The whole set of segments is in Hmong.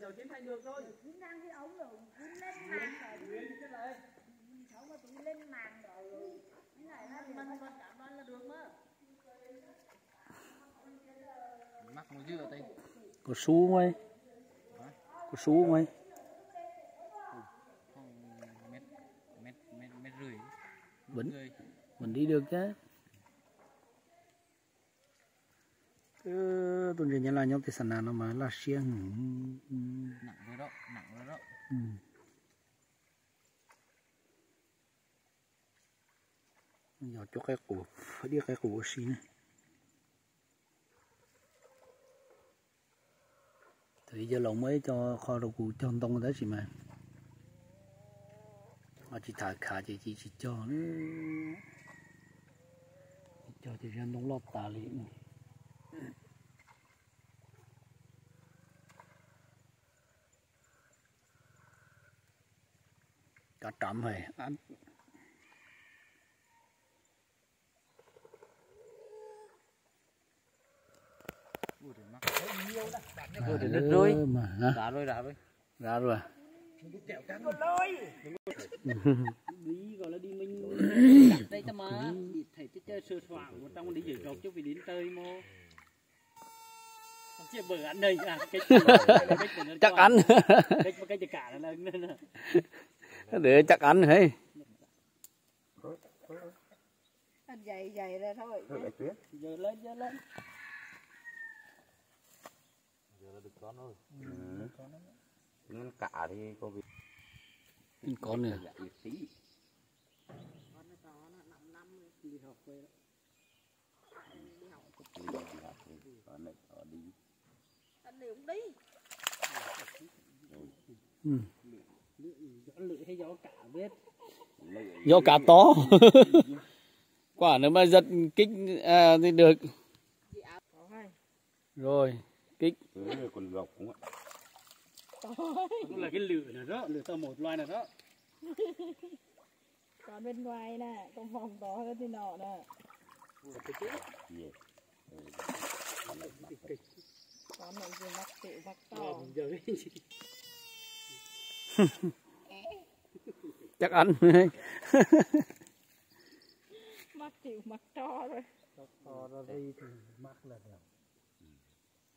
là giàu chiến tranh được thôi. Cứ ngang cái ống rồi, cứ lên mạng rồi. Lên mạng rồi. Lên mạng rồi. Cái này là được. Mắc mua dưa tây. Có sú ngoài. Hả? Có sú ngoài. Không, mét, mét, mét, mét rưỡi. Vẫn, vẫn đi được chứ. Tus ntses Nyab Laj nyob tej xa nas no mas laj siab. Nặng rồi đó, nặng rồi đó. Yog cov qaib qus, dib qaib qus ua si ne. Thaum ub yawg laus muab ib co qho rau kuv cog ntoo tab sis mas ho tsis tham khav ces tsis cog. Cog ces ntoo loj tas li. Cá trắm hề. Ui, đứt rồi. Mà, hả? Rã rồi, rã rồi. Rã rồi à? Đi gọi là đi mình. Đây ta mà đi thầy chứ chơi sơ soạn một trong đi dự trò chứ vì đến chơi mà. Chia bờ ăn đây à, cái chắc ăn. Cái cái cái cả là nên. Để chắc ăn hả? Ăn dày dày ra thôi. Giờ lên, giờ lên. Giờ là được con rồi. Ngăn cả thì có việc. Có nữa. Dạ, liệt sĩ. Con nó to, nó năm năm đi học về đó. Đi học. Đi học thì có mẹ có đi. Anh này cũng đi. Rồi. Ừ. Lưỡi, lưỡi hay gió cả biết. Lưỡi. Gió cả to. Quả nữa mà giật kích, à, thì được. Rồi, kích. Ừ, còn gọc cũng. Cũng là cái lưỡi này đó, lưỡi tao một loài này đó. Còn bên ngoài nè, con phòng đó nữa thì nọ nè. Con này thì mắc tiểu mắc to. Chắc ăn. Mắc tiểu mắc to rồi. To ra đi thì mắc là được.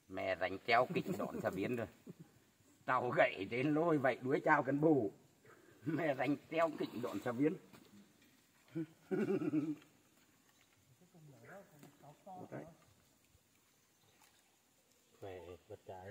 Mẹ đánh treo kỉnh đón xa viếng rồi. Tàu gãy đến lôi vậy đuối chào cán bộ. Mẹ đánh treo kỉnh đón xa viếng. Khỏe, vật trái.